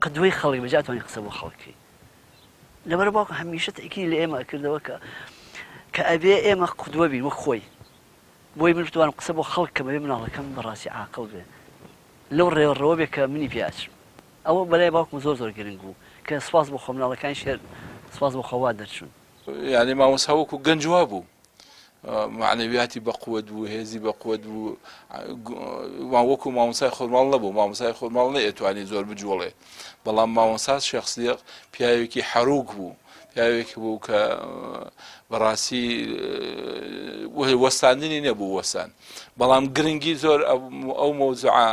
قدوەی خەڵک بێ جا ئەتوانی قسە بۆ خەڵک کەی لەبەر باوکم هەمیشە تەئکیدی لە ئێمە ئەکردەوە کە کە ئەبێ ئێمە قدوە بین وەک خۆی بۆی من بتوانم قسە بۆ خەڵک کەم ئەبێ مناڵەکەم بەڕاستی عاقڵ بێ لەو ڕێڕەوە بێ کە منی پێ ئەچم ئەوە بەلای باوکم زۆر زۆر گرنگ بوو کە سوپاس بۆ خوا مناڵەکانیش هەر سوپاس بۆ خوا وا دەرچوون. یانی مامۆستا وەکو گەنج وا بوو مەعنەویاتی بە قوت بوو هێزی بە قوت بوو وەکو مامۆسای خۆرماڵ نەبوو مامۆسای خۆرماڵ نەیەتوانی زۆر بجوڵێ بەڵام مامۆسا شێخ سدیق پیاوێکی حەروک بوو پیاوێک بوو کە بەڕاستی وەستاندنی نەبوو وەستان بەڵام گرنگی زۆر ئەو مەوزوعە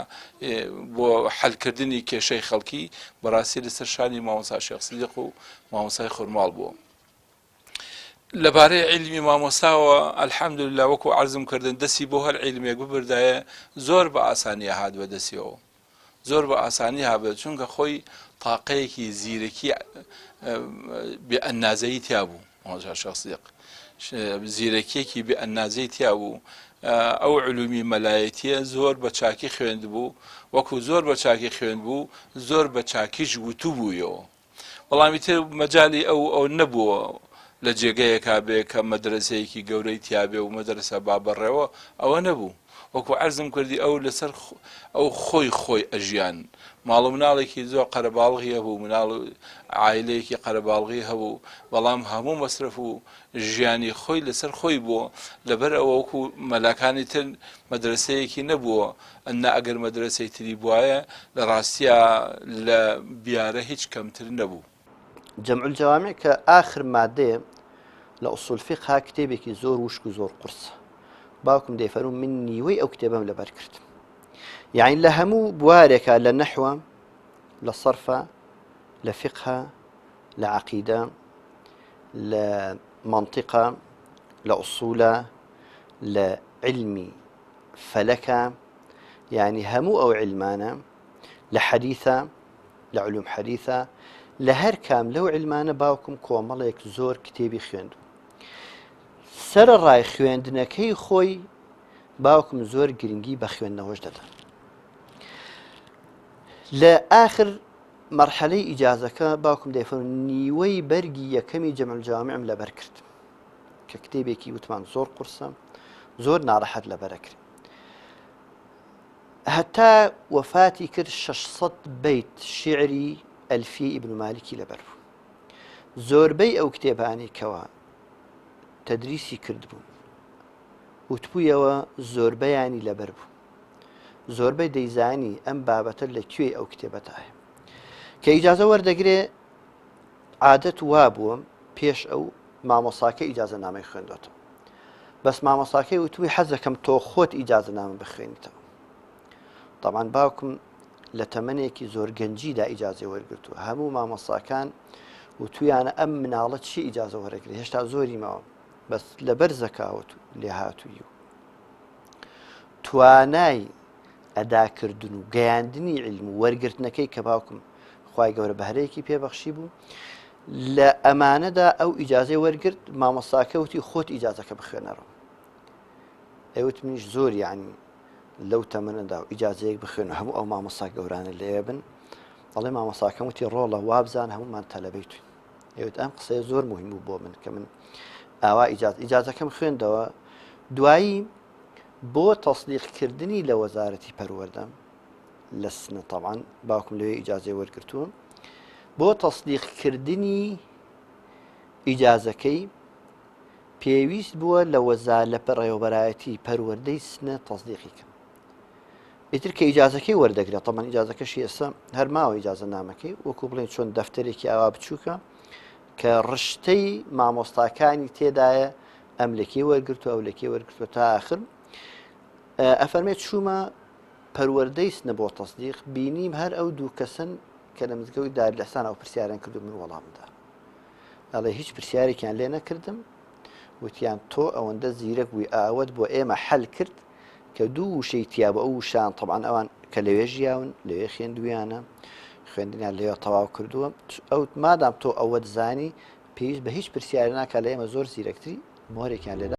بۆ حەلکردنی کێشەی خەڵکی بەڕاستی لەسەر شانی مامۆستا شێخ سدیق و مامۆستای خورماڵ بوو. لەبارەی عیلمی مامۆستاوە الحمدللە وەکو عەرزم کردن دەستی بۆ هەر عیلمێک ببردایە زۆر بە ئاسانی ئەهات بە دەستیەوە زۆر بە ئاسانی هابێت چونکە خۆی تاقەیەکی زیرەکی بێ ئەندازەی تیا بوو مامۆستا شێخ سدیق زیرەکیەکی بێ ئەندازەی تیا بوو ئەو علومی مەلایەتیە زۆر بە چاکی خوێندبوو وەکو زۆر بە چاکی خوێند بوو زۆر بە چاکیش وتوبوویەوە بەڵام ئیتر مەجالی ئەو ئەو نەبووە لە جێگەیەکا بێ کە مەدرەسەیەکی گەورەی تیابێ و مەدرەسە با بەڕێوە ئەوە نەبوو وەکو عەرزم کردی ئەو لەسەر ئەو خۆی خۆی ئەژیان ماڵ و مناڵێکی زۆر قەرەباڵغی هەبوو مناڵ عایلەیەکی قەرەباڵغی هەبوو بەڵام هەموو مەسرەف و ژیانی خۆی لەسەر خۆی بووە لەبەر ئەوە وەکو مەلاکانی تر مەدرەسەیەکی نەبووە نا ئەگەر مەدرەسەی تری بوایە لە ڕاستیا لە بیارە هیچ کەمتر نەبوو. جمع الجوامع کە ئاخر مادەیە لە ئوسول فیقها کتێبێکی زۆر وشک و زۆر قورسە باوکم دەیفەرموو من نیوەی ئەو کتێبەم لەبەر کرد یعنی لە هەموو بوارێکە لە نەحوە لە صرفە لە فقهە لە عقیدە لە منطقە لە ئوسولە لە علمی فەلەکە یانی هەموو ئەو عیلمانە لە حەدیثە لە علوم حەدیثە لە هەر کام لەو عیلمانە باوکم کۆمەڵێک زۆر کتێبی خوێندوو سەرەڕای خوێندنەکەی خۆی باوکم زۆر گرنگی بە خوێندنەوەش دەدا لە ئاخر مەرحەلەی ئیجازەکە باوکم دەیفەرموو نیوەی بەرگی یەکەمی جەمع الجوامعم لەبەر کرد کە کتێبێکی وتمان زۆر قورسە زۆر ناڕەحەت لەبەرەکرێ هەتا وەفاتی کرد 600 بیت شعری ئەلفی ئیبن مالکی لەبەر بوو زۆربەی ئەو کتێبانی کەوا تدریسی کردبوون وتبوویەوە زۆربەیانی لەبەر بوو زۆربەی دەیزانی ئەم بابەتە لە کوێی ئەو کتێبەتایە کە ئیجازە وەردەگرێ عادەت وابووە پێش ئەو مامۆساکە ئیجازە نامەی خوێندۆتەوە بەس مامۆساکەی وتووی حەزەکەم تۆ خۆت ئیجازە نامە بخوێنیتەوە طبعا باوکم لە تەمەنێکی زۆر گەنجیدا ئیجازەی وەرگرتووە هەموو مامۆساکان وتویانە ئەم مناڵە چی ئیجازە وەرەگرێ هێشتا زۆری ماوە بەس لەبەر زەکاوت و لێهاتووی و توانای ئەداکردن و گەیاندنی عیلم و وەرگرتنەکەی کە باوکم خوای گەورە بەهرەیەکی پێ بەخشی بوو لە ئەمانەدا ئەو ئیجازەی وەرگرت مامۆستاکە وتی خۆت ئیجازەکە بخوێنەرەوە ئەوت منیش زۆر یعنی لەو تەمەنەدا و ئیجازەیەک بخوێن و هەموو ئەو مامۆستا گەورانە لێ بن ئەڵێ مامۆساکەم وتی ڕۆڵە وابزان هەمومان تەلەبەی توین ئەوت ئەم قسەیە زۆر مهم بوو بۆ من کە من ئاوا ئیجاز ئیجازەکەم خوێندەوە دوایی بۆ تەسدیق کردنی لە وەزارەتی پەروەردە لە سنە تەبعەن باوکم لەوێ ئیجازەی وەرگرتووە بۆ تەسدیق کردنی ئیجازەکەی پێویست بووە لە وەزا لە پەڕێوەبەرایەتی پەروەردەی سنە تەسدیقی کەم ئیتر کە ئیجازەکەی وەردەگرێت تەمان ئیجازەکەشی ئێستا هەر ماوە ئیجازە نامەکەی وەکو بڵێن چۆن دەفتەرێکی ئاوا بچووکە کە ڕشتەی مامۆستاکانی تێدایە ئەم لەکێ وەرگرتووە ئەو لەکێ وەرگرتووە تا ئاخر ئەفەرمێ چوومە پەروەردەی سنە بۆ تەسدیق بینیم هەر ئەو دوو کەسن کە لە مزگەوت دارلحسان ئەو پرسیاران کردو من وەڵامدا ئەڵێ هیچ پرسیارێکیان لێ نەکردم وتیان تۆ ئەوەندە زیرەک بووی ئاوت بۆ ئێمە حل کرد کە دوو وشەی تیا بوو ئەو وشان طبعا ئەوان کە لەوێ ژیاون لەوێ خوێندویانە خوێندنیان لەوێ تەواو کردووە ئەو مادام تۆ ئەوەت زانی پێویست بە هیچ پرسیارێ ناکات لە ئێمە زۆر زیرەکتری مۆرێکیان لێدا.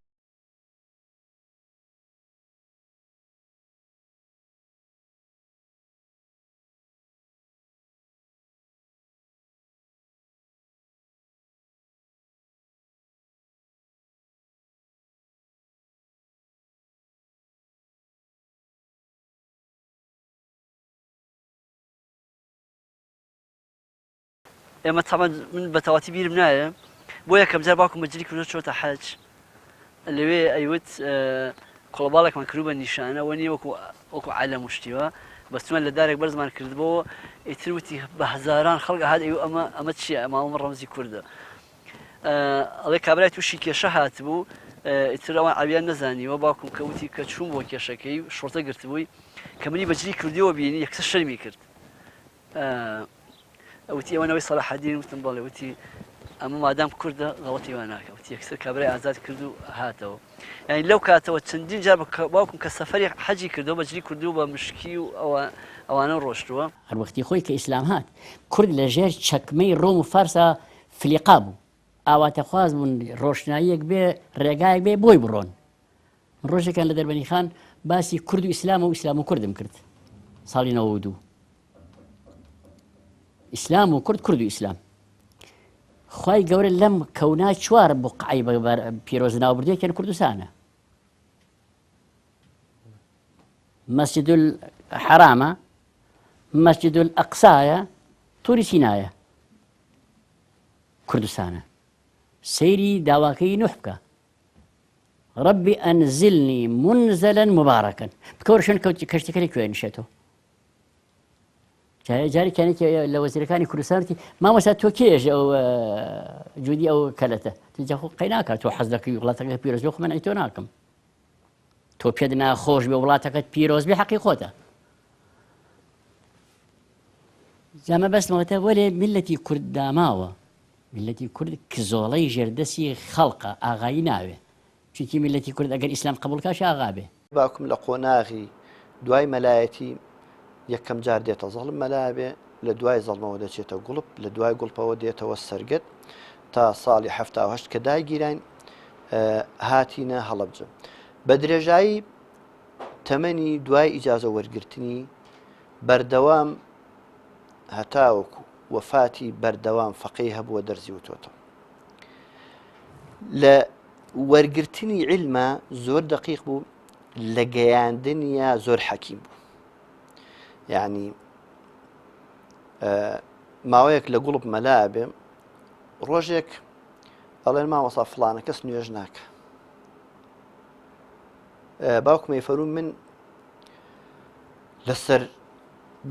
ئێمە تەبعەن من بە تەواتی بیرم نایە بۆ یەکەم جار باوکم بە جلی کوردە چۆتە حەج لەوێ ئەیوت کوڵەباڵێکمان کردو بە نیشانە وە نییە وەکو وەکو عەلەم و شتیوە بەستمان لە دارێک بەرزمان کردبەوە ئیتر وتی بە هەزاران خەڵک هات ئەیو ئەمە ئەمە چییە ئەمە ئەمە ڕەمزی کوردە ئەڵێ کابرای تووشی کێشە هاتبوو ئیتر ئەوان عەویان نەزانیوە باوکم کە وتی کە چووم بۆ کێشەکەی شۆرتە گرتبووی کە منی بە جلی کوردیەوە بینی یەکسەر شەرمی کرد وتی ئێوە نەوەی سەلاحەدین وتم بەڵێ وتی. ئەمە مادام کوردە غەڵەتی وا ناکا وتی یەکسەر کابرای ئازاد کرد و هاتەوە یانی لەو کاتەوە چەندین جار باوکم کە سەفەری حەجی کردەوە بە جلی کوردی و بە مشکی و ئەوانە ڕۆشتووە. هەر وەختی خۆی کە ئیسلام هات کورد لە ژێر چەکمەی ڕۆم و فارسا فلیقا بوو ئاواتەخواز بوون ڕۆشناییەک بێ ڕێگایەک بێ بۆی بڕۆن من ڕۆژێکان لە دەربەنیخان باسی کورد و ئیسلام و ئیسلام و کوردم کرد ساڵی 92 ئیسلام و کورد کورد و ئیسلام خوای گەورە لەم کەونا چوار بقعی پیرۆز ناوبردێکیان کوردستانە مەسجد الحرامە مەسجد الأقصایە توری سینایە کوردستانە سەیری داواکەی نوح بکە ربی ئەنزلنی منزلا مبارکا بکەوە شوێن کەشتەکە لە کوێ نیشێتەوە جارێکیان لە وەزیرەکانی کوردستان وتی مامۆستا تۆ کێژ ئەو جودی ئەو کەلەتە تجا خۆ قەیناکە تۆ حەز دەکەی وڵاتەکە پیرۆز بێ خۆ من تۆ ناکەم تۆ پێت ناخۆش بێ وڵاتەکەت پیرۆز بێ حەقی خۆتە جامە بەستمەوەتە وەلێ میلەتی کورد داماوە میلەتی کورد کزۆڵەی ژێردەسی خەڵقە ئاغایی ناوێ چونکی میلەتی کورد ئەگەر ئیسلام قبوڵ کاش ئاغا بێ. باوکم لە قۆناغی دوای مەلایەتی یەکەم جار دێتە زەڵم مەلا بێ، لە دوای زەڵمەوە دەچێتە گوڵپ، لە دوای گوڵپەوە دێتەوە سەرگەت تا ساڵی 78 کە داگیراین هاتینە هەڵەبجە. بە درێژایی تەمەنی دوای ئیجازە وەرگرتنی بەردەوام هەتاوەکو وەفاتی بەردەوام فەقێی هەبووە دەرزی وتۆتەوە. لە وەرگرتنی عیلما زۆر دەقیق بوو لە گەیاندنیا زۆر حەکیم بوو یعنی ماوەیەک لە گوڵپ مەلا بێ ڕۆژێک ئەڵێن مامۆسا فلانە کەس نوێژ ناکە باوکمەی فەروم من لەسەر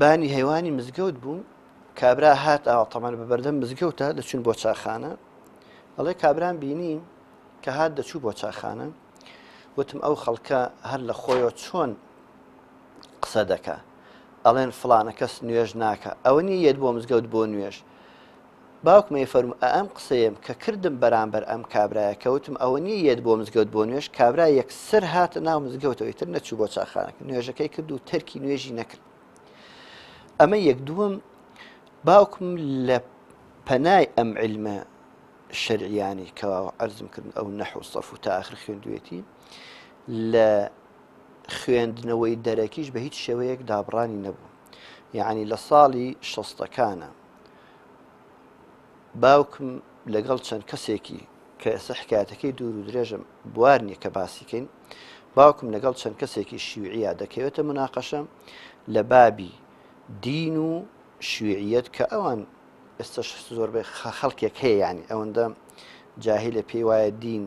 بانی هەیوانی مزگەوت بووم کابرا هات ئاوا تەمان بە بەردەم مزگەوتە دەچون بۆ چاخانە ئەڵێ کابرام بینی کە هات دەچوو بۆ چاخانە وتم ئەو خەڵکە هەر لە خۆیەوە چۆن قسە دەکا ئەڵێن فلانە کەس نوێژ ناکە ئەوە نیە یەت بۆ مزگەوت بۆ نوێژ باوکم ئەی فەرموو ئەم قسەیەم کە کردم بەرامبەر ئەم کابرایە کەوتم ئەوە نیە یەت بۆ مزگەوت بۆ نوێژ کابرا یەکسەر هاتە ناو مزگەوتەوەی تر نەچوو بۆ چاخانەکە نوێژەکەی کرد و تەرکی نوێژی نەکرد ئەمە یەک دووەم باوکم لە پەنای ئەم علمە شەرعیانی کەوا عەرزم کردن ئەو نەحو و سەرف و تا ئاخر خوێندوێتی لە خوێندنەوەی دەرەکیش بە هیچ شێوەیەک دابڕانی نەبوو یعنی لە ساڵی شەستەکانە باوکم لەگەڵ چەند کەسێکی کە ئێستا حکایەتەکەی دوور و درێژم بوار نییە کە باسیکەین باوکم لەگەڵ چەند کەسێکی شیوعە دەکەوێتە مناقەشە لە بابی دین و شیوعیەت کە ئەوان ئێستش زۆربەی خەڵکێک هەیە ینی ئەوەندە جاهیلە پێی وایە دین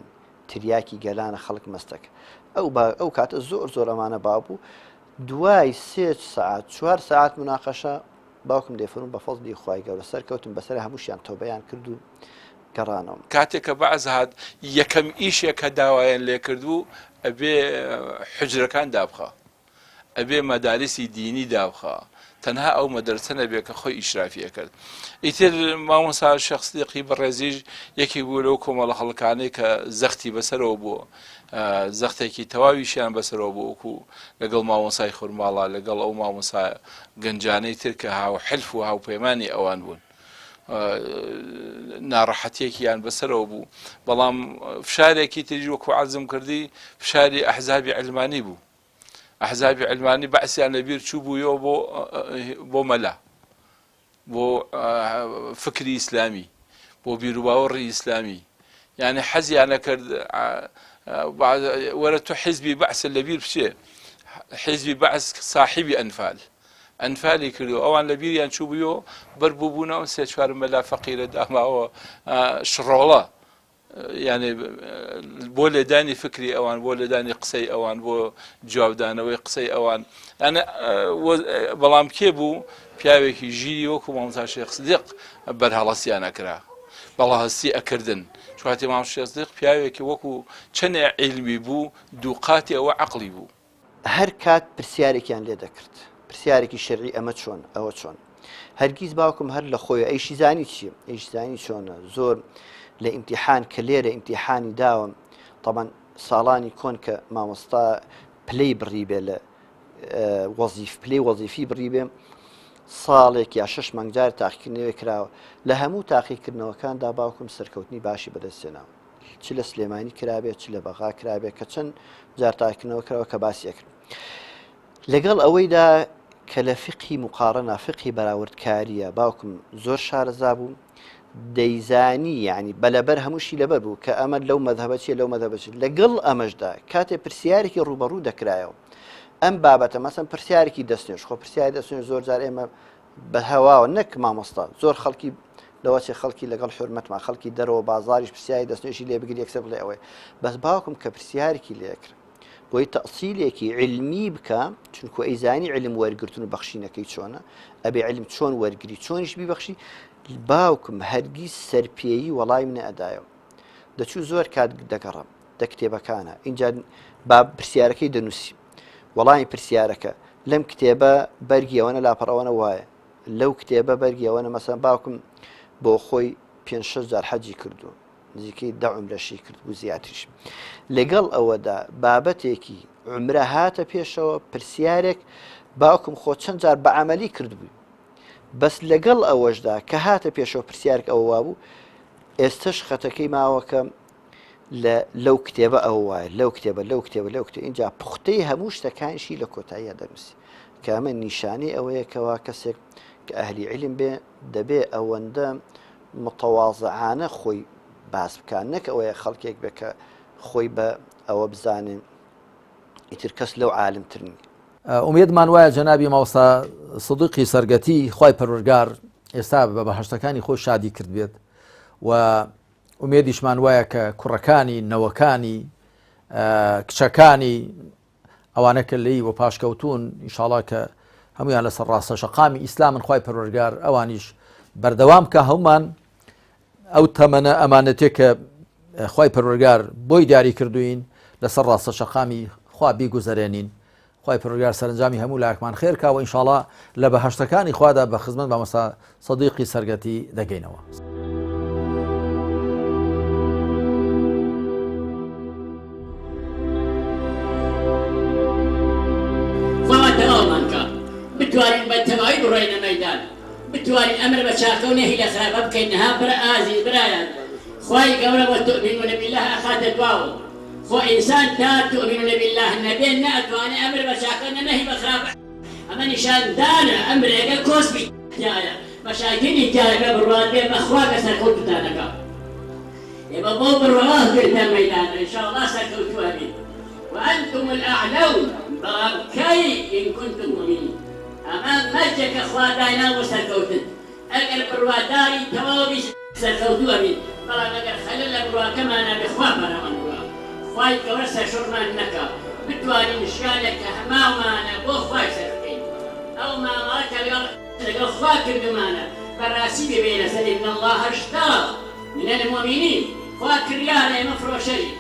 تریاکی گەلانە خەڵک مەستەک ئەو با ئەو کاتە زۆر زۆر ئەمانە بابوو دوای سێ سعات چوار سعات مناقەشە باوکم دەیفەرموو بە فەزلی خوای گەورە سەرکەوتم بەسەر هەمووشیان تۆبەیان کرد و گەڕانەوە. کاتێک کە بەعس هات یەکەم ئیشێک کە داوایان لێکردبوو ئەبێ حوجرەکان دابخا ئەبێ مەدارسی دینی دابخا تەنها ئەو مەدرسە نەبێ کە خۆی ئیشرافی ئەکرد ئیتر مامۆستا شێخ سدیقی بەڕێزیش یەکێک بوو لەو کۆمەڵە خەڵکانەی کە زەختی بەسەرەوە بوو زەختێکی تەواویشیان بەسەرەوە بوو وەکو لەگەڵ مامۆسای خورماڵە لەگەڵ ئەو مامۆسا گەنجانەی تر کە هاو حلف و هاوپەیمانی ئەوان بوون ناڕەحەتیەکیان بەسەرەوە بوو بەڵام فشارێکی تریش وەکو عەرزم کردی فشاری ئەحزابی علمانی بوو ئەحزابی علمانی بەعسیان لەبیر چوو بوویەوە بۆ بۆ مەلا بۆ فکری ئیسلامی بۆ بیروباوەڕی ئیسلامی یعنی حەزیان نەکرد وەرە تۆ حیزبی بەعس لەبیر بچێ حیزبی بەعس ساحیبی ئەنفال ئەنفالی کردو ئەوان لە بیریان چوو بوویەوە بەر بووبوونەوە سێ چوار مەلا فەقیرە داماوە شڕۆڵە یانێ بۆ لێدانی فکری ئەوان بۆ لێدانی قسەی ئەوان بۆ جوابدانەوەی قسەی ئەوان یانە بەڵام کێ بوو پیاوێکی ژیری وەکو مامۆستا شێخ سدیق بەرهەڵەسیان ئەکرا بەڵاهستی ئەکردن چواتی مام شێخ سدیق پیاوێکی وەکو چەنێ عیلمی بوو دووقاتی ئەوە عەقڵی بوو. هەر کات پرسیارێکیان لێ دەکرد پرسیارێکی شەرعی ئەمە چۆن ئەوە چۆن. هەرگیز باوکم هەر لە خۆی ئەیشی زانی چیە ئەیشی زانی چۆنە زۆر لە ئیمتیحان کە لێرە ئیمتیحانی داوە تەبەن ساڵانی کۆن کە مامۆستا پلەی بڕی بێ لە وەزیف پلەی وەزیفی بڕی بێ ساڵێک یا شش مانگجار تاقیکردنەوەی کراوە لە هەموو تاقیکردنەوەکاندا باوکم سەرکەوتنی باشی بەدەستێناوە چ لە سلێمانی کرابێت چ لە بەغا کرابێت کە چەند جار تاقیکردنەوە کراوە کە باسی ئەکرد لەگەڵ ئەوەیدا کە لە فیقهی موقاڕەنە، فیقهی بەراوردکارییە، باوکم زۆر شارەزا بوو، دەیزانی یانی بە لەبەر هەمووشی لەبەر بوو کە ئەمە لەو مەزهەبە چییە لەو مەزهەبە چییە. لەگەڵ ئەمەشدا کاتێ پرسیارێکی ڕووبەڕوو دەکرایەوە ئەم بابەتە مەسەن پرسیارێکی دەستنوێژ، خۆ پرسیاری دەستنوێژ زۆر جار ئێمە بە هەواوە نەک مامۆستا زۆر خەڵکی لەوەچێ خەڵکی لەگەڵ حورمەتمان خەڵکی دەرەوە بازاریش پرسیاری دەستنوێژی لێ بگری یەکسەر بڵێ ئەوەیە بەس باوکم کە پرسیارێکی لێ کرد بۆی تەئسیلێکی علمی بکە چونکو ئەیزانی علم وەرگرتن و بەخشینەکەی چۆنە ئەبێ علم چۆن وەرگری چۆنیش بیبەخشی باوکم هەرگیز سەرپێیی وەڵای منە ئەدایەوە دەچوو زۆر کات دەگەڕم دە کتێبەکانە اینجا با پرسیارەکەی دەنووسی وەڵامی پرسیارەکە لەم کتێبە بەرگی ئەوەنە لاپەڕەوەنە وایە لەو کتێبە بەرگی ئەوەنە مەسەن باوکم بۆ خۆی پێ شەش جار حەجی کردو نزیکەی دە عومرەشی کردبوو زیاتریش. لەگەڵ ئەوەدا بابەتێکی عومرە هاتە پێشەوە پرسیارێک باوکم خۆ چەند جار بە عەمەلی کردبووی بەس لەگەڵ ئەوەشدا کە هاتە پێشەوە پرسیارێک ئەوە وابوو ئێستش خەتەکەی ماوەکە لە لەو کتێبە ئەوە وایە لەو کتێبە لەو کتێبە لەو کتێب اینجا پوختەی هەموو شتەکانشی لە کۆتاییە دەنووسی کە ئەمە نیشانەی ئەوەیە کەوا کەسێک کە ئەهلی علم بێ دەبێ ئەوەندە متواضعانە خۆی باس بکا نەک ئەوەیە خەڵکێک بێ کە خۆی بە ئەوە بزانێ ئیتر کەس لەو عالمتر نییە. ئومێدمان وایە جەنابی مامۆستا سدیقی سەرگەتی خوای پەروەردگار ئێستا بە بەهەشتەکانی خۆی شادی کردبێت و ئومێدیشمان وایە کە کوڕەکانی نەوەکانی کچەکانی ئەوانە کە لێی وەپاشکەوتوون ئینشاڵا کە هەمویان لەسەر ڕاستە شەقامی ئیسلامن خوای پەروەردگار ئەوانیش بەردەوام کە هەمومان ئەو تەمەنە ئەمانەتێک کە خوای پەروەردگار بۆی دیاری کردوین لەسەر ڕاستە شەقامی خوا بیگوزەرێنین خوای پەروەردگار سەرنجامی هەموو لاکمان خێر کا و ئینشاڵا لە بەهەشتەکانی خوادا بە خزمەت مامۆستا سەدیقی سەرگەتی دەگەینەوە. خوا تەواومان کا بتوانین بە تەواوی بڕۆینە مەیدان بتوانین ئەمر بە چاکە و نەهی لە خراپە بکەین ها برا ئازیز برایان خوای گەورە وتؤمنون باللە ئەخاتە دواوە خۆ ئینسان تا تؤمنون باللە نەبێ نە ئەتوانێ ئەمر بە چاکە نە نەهی بە خراپە ئەمە نیشان دانە ئەم رێگە کۆسپی تیایە مەشاکیلی تیایە بێ بڕوات بێ بەخوا کە سەرکەوتوتان ئەکا ئێمە بەو بڕواوە هاتوینتە مەیدان ان شاء اللە سەرکەوتوو ئەبین وانتم الاعلون بەڵام کەی ان کنتم مومنین ئەمە مەرجێکە خوا دایناو بۆ سەرکەوتن ئەگەر بڕواداری تەواو بی سەرکەوتوو ئەبین بەڵام ئەگەر خەلەل لە بڕواکەمانا بێ خوا پەنامان ببا خوای گەورە سەرشۆڕمان نەکا بتوانین ژیانێک کە ماومانە بۆ خوای سەرف بکەین ئەو مامەڵە کە لەگەڵ لەگەڵ خوا کردومانە بەڕاستی ببینە سەر ان اللە اشتری من المومنین خوا کڕیارە ئێمە فرۆشەرین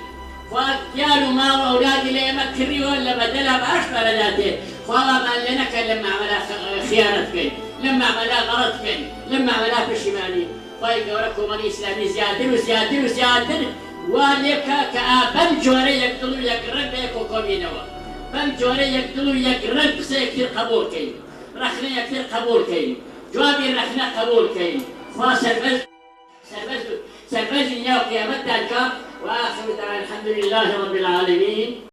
خوا گیان و ماڵ و ئەولادی لە ئێمە کڕیوە لە بەدەلا بەهەشتمان ئەداتێ خوا وامان لێ نەکا لەم مەعمەلا خیانەت بکەین لەم مەعمەلا غەڵەت بکەین لەم مەعمەلا پەشیمانی خوای گەورە کۆمەڵی ئیسلامی زیاتر و زیاتر و زیاتر وا لێ بکا کە ئا بەم جۆرە یەک دڵ و یەک ڕەنگ بەیەکەوە کۆبینەوە بەم جۆرە یەک دڵ و یەک ڕەنگ قسە یەکتر قەبوڵ کەین ڕەخنە یەکتر قەبوڵ کەین جوابی ڕەخنە قەبوڵ کەین خوا سەربەرز سەربەرز سەربەرزی دنیا و قیامەتتان کا وآخر دعوانا الحمد للە رب العالمین.